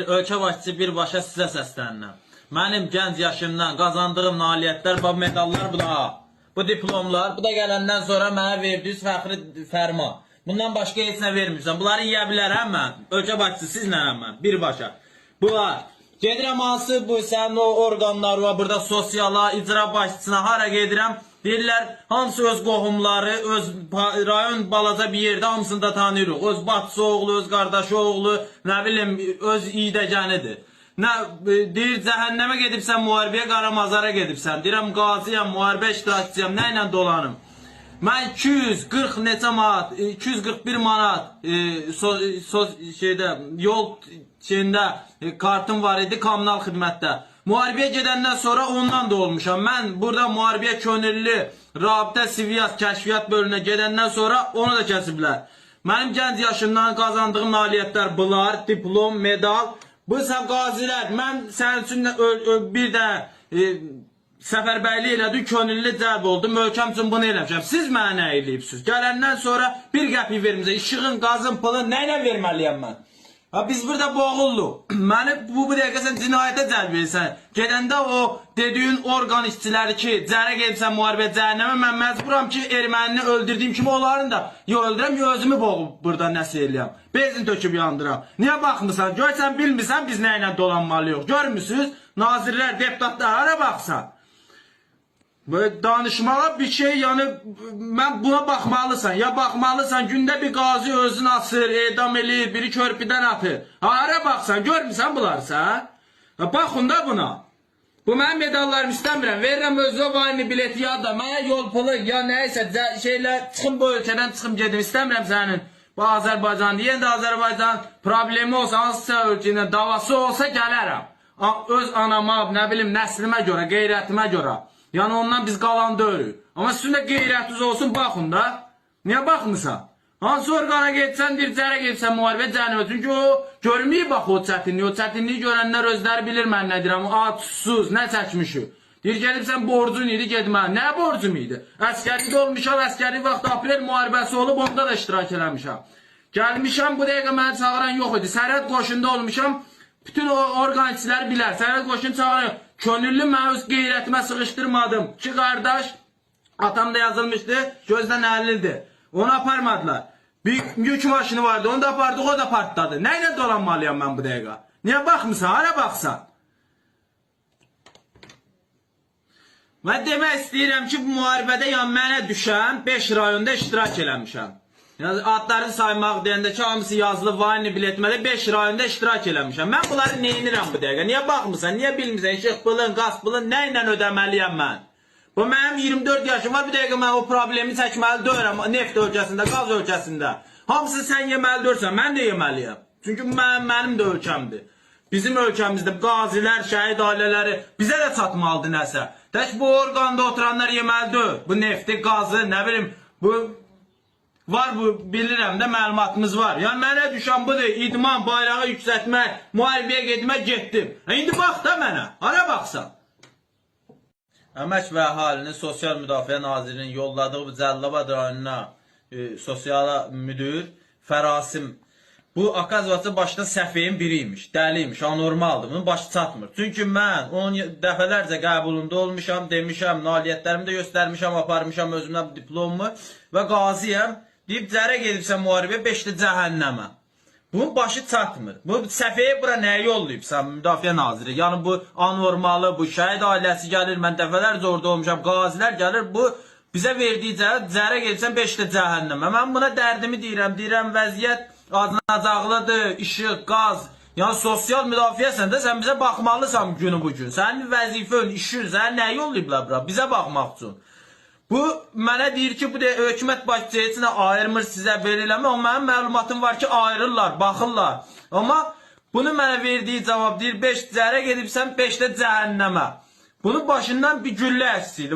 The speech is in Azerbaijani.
Ölkə başçısı birbaşa sizə səslənirəm. Mənim gənc yaşımdan qazandığım nailiyyətlər, bu medallar bu da. Bu diplomlar, bu da gələndən sonra mənə verdiyiniz fəxri fərman. Bundan başqa heç nə vermirsən. Bunları yeyə bilərəm mən. Ölkə başçısı sizlənəm mən birbaşa. Bunlar. Gedirəm hansı bu sənin o orqanlar var burada sosiala, icra başçısına hara gedirəm? Deyirlər hamısı öz qohumları, öz rayon balaca bir yerdə hamısını da tanıyırıq. Öz bacısı oğlu, öz qardaşı oğlu, nə bilim öz iydəcənidir. Nə deyir cəhənnəmə gedibsən müharibəyə, qara mazara gedibsən. Deyirəm qazıyam, müharibə iştirakçıyam, nə ilə dolanım? Mən 240 neçə manat, 241 manat so, şeydə yol şeyində kartım var idi kommunal xidmətdə. Müharibəyə gedəndən sonra ondan da olmuşam. Mən burada müharibəyə könüllü rabitə Siviyas kəşfiyyat bölümünə gedəndən sonra onu da kəsiblər. Mənim gənc yaşımdan qazandığım nailiyyətlər bunlar, diplom, medal. Bu sən qazilər, mən sənin üçün bir də səfərbərlik elədim, könüllü cəlb oldum, ölkəm üçün bunu eləmişəm. Siz mənə nə eləyibsiniz? Gələndən sonra bir qəpik vermirsən, işığın, qazın, pulun nə ilə verməliyəm mən? Ha biz burada boğulluq. Məni bu dəqiqə sən cinayətə cəlb edirsən. Gedəndə o dediyin orqan işçiləri ki, cərə gedibsən müharibəyə cəhənnəmə, mən məcburam ki, ermənini öldürdüyüm kimi onların da ya öldürəm, ya özümü boğub burada nəsə eləyəm. Benzin töküb yandıram. Niyə baxmısan? Görsən bilmirsən biz nə ilə dolanmalıyıq. Görmüsüz? Nazirlər, deputatlar hara baxsan? Böyle danışmağa bir şey, yəni mən buna baxmalısan. Ya baxmalısan, gündə bir qazi özünü asır, edam eləyir, biri körpüdən atır. Hara baxsan, görmüsən bunları sən? Ha, baxın da buna. Bu mənim medallarımı istəmirəm. Verirəm özümə vayni bileti ya da mənə yol pulu ya nəyisə şeylər çıxım bu ölkədən çıxım gedim. İstəmirəm sənin. Bu Azərbaycan, yenə də Azərbaycan problemi olsa, hansısa ölkə ilə davası olsa gələrəm. Öz anama, nə bilim, nəslimə görə, qeyrətimə görə. Yəni ondan biz qalan deyilrik. Amma sizin də qeyrətiniz olsun, baxın da. Niyə baxmısan? Hansı orqana getsən, deyir, cərə gedibsən müharibə cəhənnəmə. Çünki o görməyib bax o çətinliyi. O çətinliyi görənlər özləri bilir mən nə deyirəm. Ac, susuz, nə çəkmişik. Deyir, gedibsən borcun idi, getmə. Nə borcum idi? Əskərlikdə olmuşam, əskərlik vaxtı aprel müharibəsi olub, onda da iştirak eləmişəm. Gəlmişəm, bu dəqiqə məni çağıran yox idi. Sərhəd qoşunda olmuşam. Bütün o orqan işçiləri bilər. Sərhəd qoşunu çağıran yox. Könüllü mən öz qeyrətimə sığışdırmadım. Ki qardaş, atam da yazılmışdı, gözdən əlildir. Onu aparmadılar. Bir yük maşını vardı, onu da apardıq, o da partladı. Nə ilə dolanmalıyam mən bu dəqiqə? Niyə baxmısan, hara baxsan? Mən demək istəyirəm ki, bu müharibədə yəni mənə düşən 5 rayonda iştirak eləmişəm. Yəni adlarını saymaq deyəndə ki, hamısı yazılı vayni biletmədə 5 rayonda iştirak eləmişəm. Mən bunları neynirəm bu dəqiqə? Niyə baxmısan? Niyə bilmirsən? İşıq pulun, qaz pulun nə ilə ödəməliyəm mən? Bu mənim 24 yaşım var, bir dəqiqə mən o problemi çəkməli deyirəm neft ölkəsində, qaz ölkəsində. Hamısı sən yeməli deyirsən, mən də yeməliyəm. Çünki mənim də ölkəmdir. Bizim ölkəmizdə qazilər, şəhid ailələri bizə də çatmalıdır nəsə. Tək bu orqanda oturanlar yeməli deyil. Bu nefti, qazı, nə bilim, bu var, bu bilirəm də, məlumatımız var. Yəni mənə düşən budur, idman, bayrağı yüksəltmək, müharibəyə getmək, getdim. İndi bax da mənə, hara baxsan? Əmək və Əhalinin Sosial Müdafiə Nazirinin yolladığı bu Cəlilabad rayonuna sosiala müdür Fərasim. Bu akazvası başda səfeyin biriymiş, dəliymiş, anormaldır. Bunun başı çatmır. Çünki mən onun dəfələrcə qəbulunda olmuşam, demişəm, nailiyyətlərimi də göstərmişəm, aparmışam özümdən bu diplomumu və qazıyam. Deyib cərə gedibsən müharibəyə 5-də cəhənnəmə. Bunun başı çatmır. Bu səfeyə bura nəyə yollayıbsan Müdafiə Naziri? Yəni bu anormalı, bu şəhid ailəsi gəlir, mən dəfələrcə orada olmuşam, qazilər gəlir, bu bizə verdiyi cərə gedibsən 5-də cəhənnəmə. Mən buna dərdimi deyirəm, vəziyyət acınacaqlıdır, işıq, qaz. Yəni sosial müdafiəsən də sən bizə baxmalısan günü bu gün. Sənin vəzifən, işin, səni nəyə yollayıblar bura? Bizə baxmaq üçün. Bu mənə deyir ki, bu da hökumət başçısı heç nə ayırmır sizə veriləm. Amma mənim məlumatım var ki, ayırırlar, baxırlar. Amma bunu mənə verdiyi cavab deyir, 5 cərə gedibsən, 5-də cəhənnəmə. Bunun başından bir güllə əsdi.